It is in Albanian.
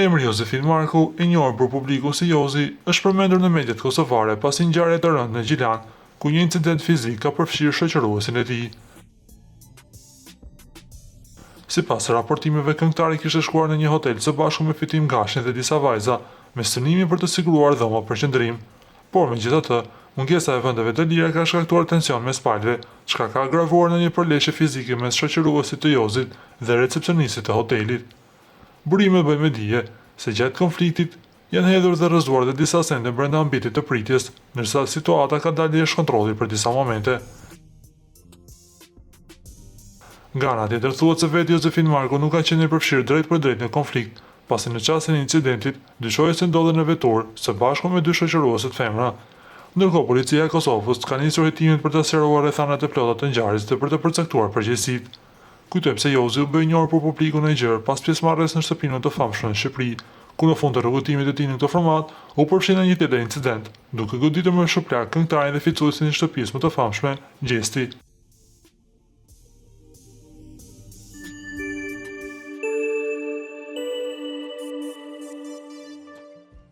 Emri Jozefin Marku, i njohur për publikun si Jozi, është përmendur në mediat kosovare pas një ngjarje të rëndë në Gjilan, ku një incident fizik ka përfshirë shoqëruesin e tij. Sipas raportimeve, këngëtari kishte shkuar në një hotel së bashku me Fitim Gashin dhe disa vajza, me synimin për të siguruar dhoma për qëndrim. Por, megjithatë, mungesa e vendeve të lira ka shkaktuar tension mes palëve, çka ka agravuar në një përleshje fizike mes shoqëruesit të Jozit dhe recepsionistit të hotelit. Burimet bëjnë me dije se gjatë konfliktit janë hedhur dhe rrëzuar dhe disa sende brenda ambientit të pritjes, ndërsa situata ka dalë jashtë kontrollit për disa momente. Nga ana tjetër thuhet se vetë Jozefin Marku nuk ka qenë e përfshirë drejtpërdrejt në konflikt, pasi në çastin e incidentit dyshohej se ndodhej në veturë së bashku me dy shoqërueset femra. Ndërkohë Policia e Kosovës ka nisur hetimet për të sqaruar rrethanat e plota të ngjarjes dhe për të përcaktuar përgjegjësitë. Kujtojmë se Jozi u bë i njohur për publikun e gjerë pas pjesëmarrjes në Shtëpinë më të famshme në Shqipëri, ku në fund të rrugëtimit të tij në këtë format, u përfshi në një tjetër incident, duke goditur me shuplakë këngëtarin dhe fituesin e shtëpisë më të famshme, Gjesti.